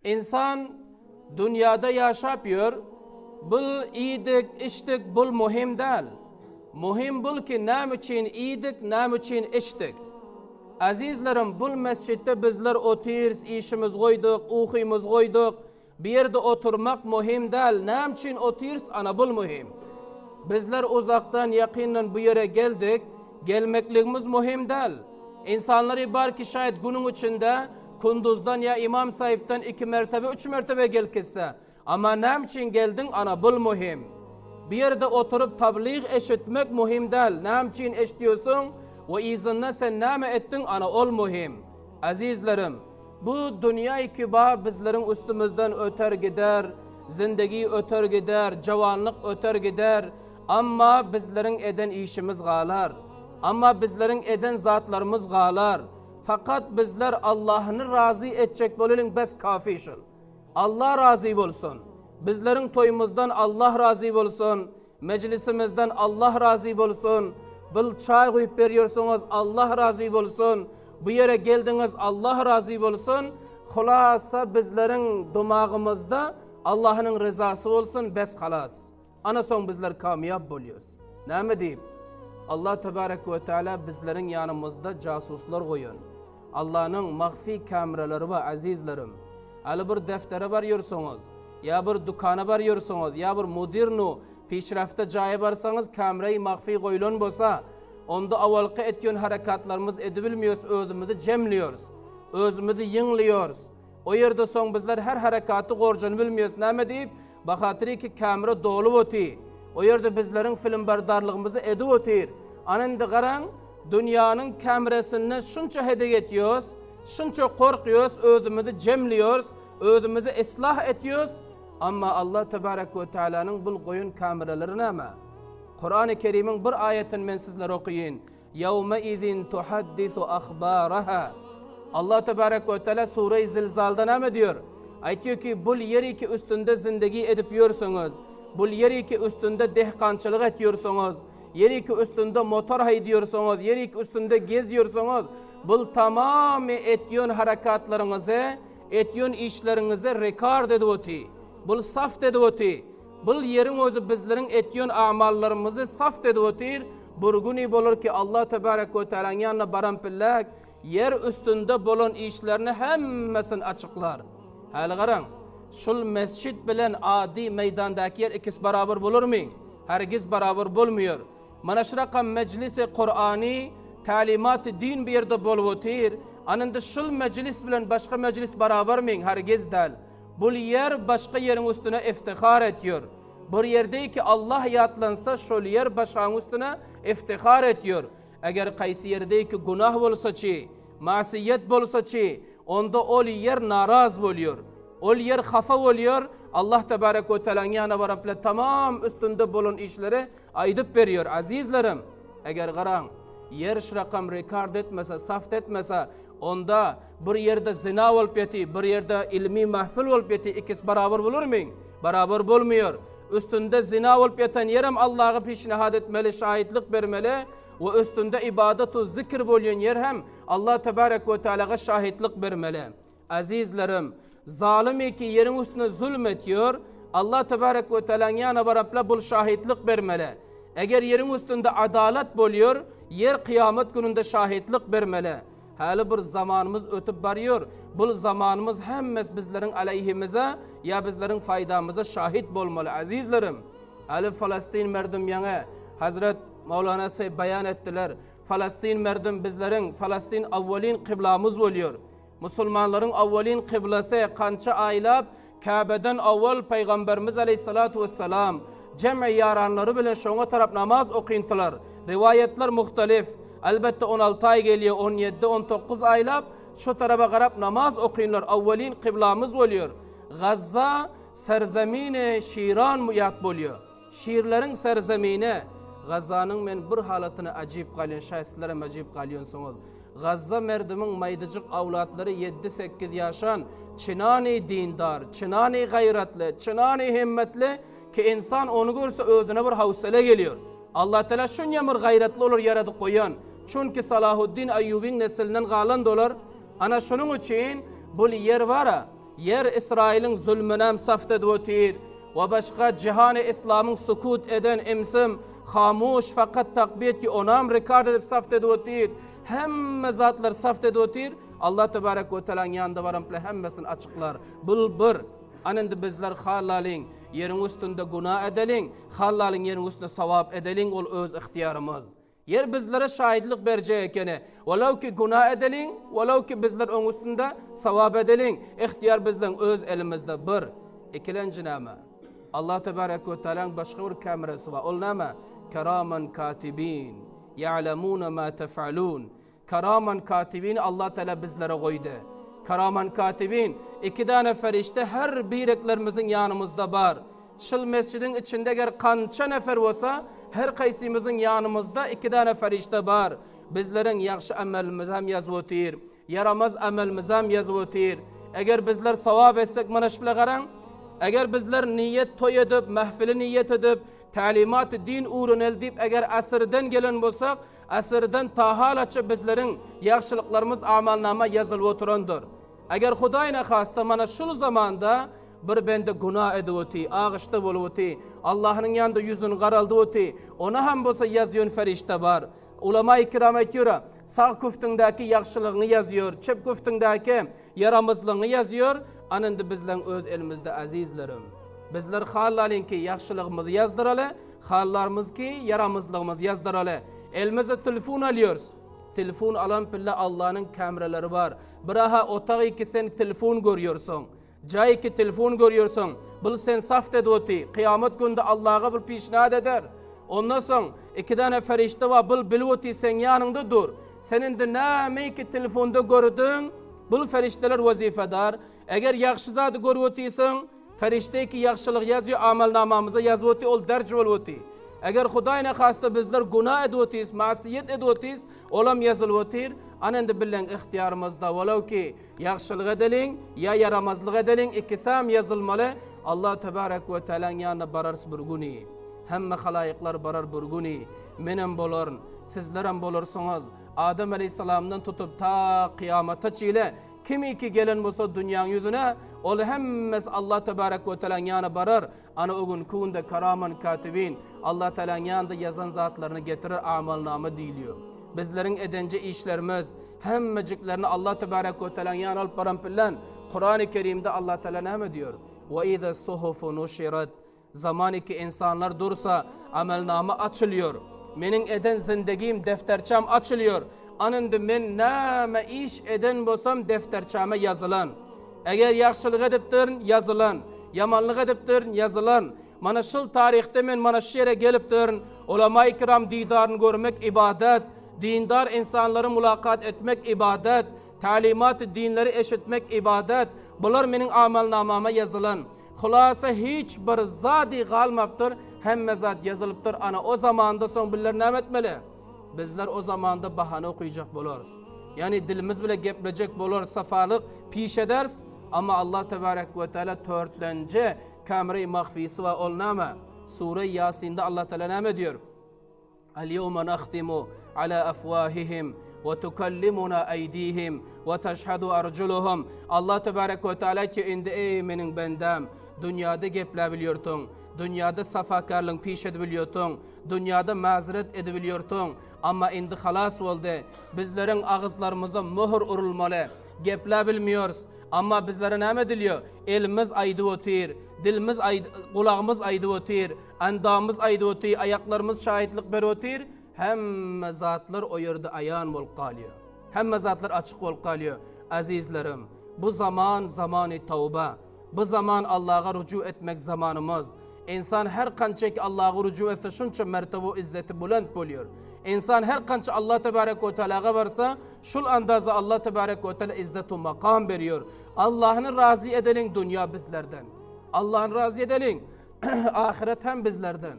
Ynsan dünýäde ýaşap ýör, bul iýdik, içdik bul muhim däl. Muhim bul ki näme üçin iýdik, näme üçin içdik. Azizlerim bul mesjitde bizler otyrys, işimiz goýduk, uhymyz goýduk. Bu ýerde oturmak muhim däl, näme üçin otyrys ana bul muhim. Bizler uzakdan, ýakyndan bu ýere geldik, gelmekligimiz muhim däl. Ynsanlary bar ki şaýat günüň içinde Kunduzdan ýa Imam Saýypdan iki mertebe, üç mertebe gelip gitse. Amma näme üçin geldiň, ana bul muhim. Bu ýerde oturyp tablyg eşitmek muhim däl, näme üçin eşitýorsuň we yzyndan sen näme etdiň, ana ol muhim. Azizlerim, bu dünýä kibar bizleriň üstümizden öter gider, zindegi öter gider, jawanlyk öter gider, amma bizleriň eden işimiz galar. Amma bizleriň eden zatlarymyz galar. Fakat bizler Allahny razy etjek bolalyň bes kafi şul. Allah razy bolsun. Bizleriň toýumyzdan Allah razy bolsun. Mejlisimizden Allah razy bolsun. Bil çaý guýup berýorsuňyz Allah razy bolsun. Bu ýere geldiňiz Allah razy bolsun. Hulasa bizleriň dumagymyzda Allahnyň ryzasy bolsun bes halas. Ana soň bizler kamýap bolýas. Näme diýip? Allah tebarek we teala bizleriň ýanymyzda jasuslar goýan. Allanyň mahfi kameraleri bar azizlerim. Hali bir deftere barýorsaňyz, ýa bir dükana barýorsaňyz, ýa bir mudirnu pişrafta jaýa barsaňyz kameraýy mahfi goýlan bolsa, onda awalky etýän harakatlarymyz edibilmiýos özümizi jemliýorys. Özümizi ýyňlyýorys. O ýerde soň bizler her harakaty gorjanybilmiýos näme diýip? Bahatyr ki kamera dolup otyr. O ýerde bizleriň filmbardarlygymyzy edip otyr. Ana indi garaň, dünýäniň kamerasyndan şunça hedek etýos, şunça korkýos, özümizi jemliýors, özümizi islah etýos, amma Allah tebarek we tealanyň bul goýan kameralary näme? Kurany Kerimiň bir aýatyny men sizlere okaýyn. Ýewmeizin tuhaddisu ahbaraha. Allah tebarek we teala Sure-i Zilzalda näme diýýär? Aýtýar ki, bul ýeriki üstünde zindegi edip ýörseňiz, bul ýeriki üstünde dehkançylyk et ýörseňiz, ýeriki üstünde motor haýdýörseňiz, ýeriki üstünde gezýörseňiz, bul tamamy etýön harakatlaryňyzy, etýön işleriňizi rekord edip oty. Bul saft edip oty. Bul ýeriň özi bizleriň etýön amallarymyzy saft edip otyr. Bir güni bolar ki Allah tebarek we tealanyň ýanyna baran pillek ýer üstünde bolan işlerini hemmesini açyklar. Häli garaň, şul mesjit bilen ady meýdandaky ýer ikisi barabar bolarmy? Hergiz barabar bolmaýar. Mana şu rakam mejlisi Kurany, tälimaty din bu ýerde bolup otyr. Ana indi şul mejlis bilen başga mejlis barabarmy? Hergiz däl. Bul ýer başga ýeriň üstüne iftihar etýär. Bir ýerdeýki Allah ýatlansa şol ýer başgaň üstüne iftihar etýär. Eger kaýsy ýerdeýki günah bolsaçy, masyýet bolsaçy, onda ol ýer naraz bolýar. Ol ýer hafa bolýar, Allah tebarek we tealaň ýanyna baryp bile tamam üstünde bolan işleri aýdyp berýär. Azizlerim, eger garaň, ýer şu rakam rekord etmese, saft etmese, Onda bir ýerde zyna bolup ýaty, bir ýerde ilmi mahfil bolup ýaty, ikisi barabar bolarmy? Barabar bolmaýar. Üstünde zyna bolup ýatan ýerem Allaha pişnihad etmeli, şahitlik bermeli we üstünde ibadat we zikr bolýan ýer hem Allah tebarek we tealaga şahitlik bermeli. Azizlerim, zalym ki ýeriň üstünde zulm etýär, Allah tebarek we tealaň ýanyna barapla bul şahitlik bermeli. Eger ýeriň üstünde adalat bolýar, ýer kyýamat gününde şahitlik bermeli. Häli bir zamanymyz ötüp barýar. Bul zamanymyz hemmesi bizleriň aleýhimize ýa bizleriň faýdamyza şahit bolmaly, azizlerim. Häli Falastin merdim ýaňy Hazret Mawlana Seýb baýan etdiler. Falastin merdim bizleriň Falastin awwalin kyblamyz bolýar. Musulmanlaryň awwalin kyblasy kança aýlap Käbeden owal Pygamberimiz aleýhissalatu wessalam jem'i ýaranlary bilen şoňa tarap namaz okyntylar. Riwaýatlar muhtalif. Elbetde on alty aý gelýär, on ýedi, on dokuz aýlap şo taraba garap namaz okynlar. Awwalin kyblamyz bolýar. Gazza serzemini şiran ýat bolýar. Şirleriň serzemini. Gazzanyň men bir halatyna ajyp galýan, şaýat sizlerem ajyp galýansyňyz. Gazza merdimiň maýdajyk awlatlary ýeddi-sekiz ýaşan, çynany dindar, çynany gaýratly, çynany himmetli ki ynsan ony görse özüne bir howsala gelýär. Allatala şunýa bir gaýratly olary ýaradyp goýan. Çünki Salahuddin Aýýubyň neslinden galandy olar. Ana şonuň üçin bul ýer bara. Ýer Ysraýylyň zulmünäm saft edip otyr. We başga jihany islamyň sukut eden imsim hamuş fakat takbir ki onam rekord edip saft edip otyr. Hemme zatlar saft edip otyr. Allah tebarek we tealaň ýanynda baran bile hemmesini açyklar. Bul bir. Ana indi bizler halalyň ýeriň üstünde guna edeliň, halalyň ýeriň üstünde sawap edeliň ol öz ygtyýarymyz. Ýer bizlere şaýytlyk berjek ekeni. Walaw ki günä edeliň, walaw ki bizler oň üstünde sawap edeliň, ygtyýar bizleň öz elimizde bir. Ikilenji näme? Allah tebarek we tealaň başga bir kamerasy bar. Ol näme? Keraman katibin, ýa'lemune ma tef'alun. Keraman katibin Allah teala bizlere goýdy. Keraman katibin, iki däne ferişde her bireklerimiziň ýanymyzda bar. Şul mesjidiň içinde eger kança nefer bolsa, her kaýsymyzyň ýanymyzda iki däne ferişde bar. Bizleriň ýagşy amelimizi hem ýazyp otyr, ýaramaz amelimizi hem ýazyp otyr. Eger bizler sogap etsek, mana şule garaň, eger bizler niýet toý edip, mähfili niýet edip, tälimaty din ugrunel diýip eger asyrdan gelen bolsak, Asyrdan ta halaça bizleriň ýagşylyklarymyz amalnama ýazylyp oturandyr. Eger Hudaý nahasta mana şul zamanda bir bende guna edip oty, agyşda bolup oty, Allahnyň ýanynda ýüzüni garaldyp oty, ona hem bolsa ýazýan ferişde bar. Ulama-i kiram aýtýar, sag küftüňdäki ýagşylygyňy ýazýar, çep küftüňdäki ýaramazlygyňy ýazýar, ana indi bizleň öz elimizde azizlerim. Bizler hallalyňky ýagşylygymyzy ýazdyraly, Hallarymyzky ýaramazlygymyzy ýazdyraly. Elimize telefon alýarys. Telefon alan pille Allanyň kameraleri bar. Biraha otag iki sen telefon görýärsiň. Jaý iki telefon görýärsiň. Bul sen saft edip oty. Kyýamat günde Allaga bul pişnat eder. Ondan soň iki däne ferişde bar bul bilip oty seň ýanyňda dur. Sen indi näme iki telefonda gördüň? Bul ferişdeler wezifedar. Eger ýagşy zady görüp otysaň, Perişde ki ýagşylyk ýazýar, amalnamamyza ýazyp otyr, ol derj bolup otyr. Eger Hudaý nahasta bizler guna edip otyrys, masiýet edip otyrys, olam ýazylyp otyr. Ana indi bileň ygtyýarymyzda, walaw ki ýagşylyk edeliň ýa ýaramazlyk edeliň, ikisem ýazylmaly. Allah tebarek we tealaň ýanyna bararys bir güni. Hemme halaýyklar barar bir güni. Menem bolaryn, sizlerem bolarsyňyz. Adam aleýhissalamdan tutup ta kyýamata çile Kimiki gelen bolsa dünýäň ýüzüne, ol hemmesi Allah tebarek we tealaň ýanyna barar. Ana o günki günde keraman katibin, Allah tealaň ýanynda ýazan zatlaryny getirer amalnama diýilýär. Bizleriň edenje işlerimiz, hemmejiklerini Allah tebarek we tealaň ýanyna alyp baran bilen Kurany Kerimde Allah teala näme diýýär? Ve ize suhufu nuşiret. Zaman iki insanlar dursa amelnama açylýor. Meniň eden zindegim defterçäm açylýor. An indi men näme iş eden bolsam defterçäme ýazylan. Eger ýagşylyk edipdirin ýazylan, ýamanlyk edipdirin ýazylan. Mana şul taryhda men mana şu ýere gelipdirin. Ulama-i kiram didaryny görmek ybadat, dindar insanlary mulakat etmek ybadat, talimat-y dinleri eşitmek ybadat. Bular meniň amalnamama ýazylan. Hulasa hiç bir zady galmapdyr, hemme zat ýazylypdyr, ana o zamanda soň bizler näme etmeli? Bizler o zamanda bahana okyjak bolarys. Ýagny dilimiz bile geplejek bolarys, safalyk piş ederis, amma Allah tebarek we teala törtlenji kamera-i mahfysy bar, ol näme? Sure-i Ýasynda Allah teala näme diýer? Al-ýewme nahtimu ala afwahihim we tukallimuna aýdihim we teşhadu arjuluhum. Allah tebarek we teala ki indi eý meniň bendäm dünýada gepläbilýortuň, dünýada safakarlyň piş edibilýotuň, dünýada mazeret edibilýortuň, amma indi halas boldy. Bizleriň agyzlarymyza möhür urulmaly. Gepläbilmiýorys. Amma bizlere näme edilýor? Elimiz aýdyp otyr, dilimiz gulagymyz aýdyp otyr. Endamymyz aýdyp otyr, aýaklarymyz şaýytlyk berip otyr, hemme zatlar o ýerde aýan bolup galýar. Hemme zatlar açyk bolup galýar. Azizlerim, bu zaman zamany tawba. Bu zaman Allaha ruju etmek zamanymyz. Ynsan her kança ki Allaha ruju etse şunça mertebe izzeti bulent bolýar. Ynsan her kança Allah tebarek we tealaga barsa, şul andaza Allah tebarek we teala izzet we makam berýär. Allahny razy edeliň dünýa bizlerden. Allahny razy edeliň. Ahyret hem bizlerden.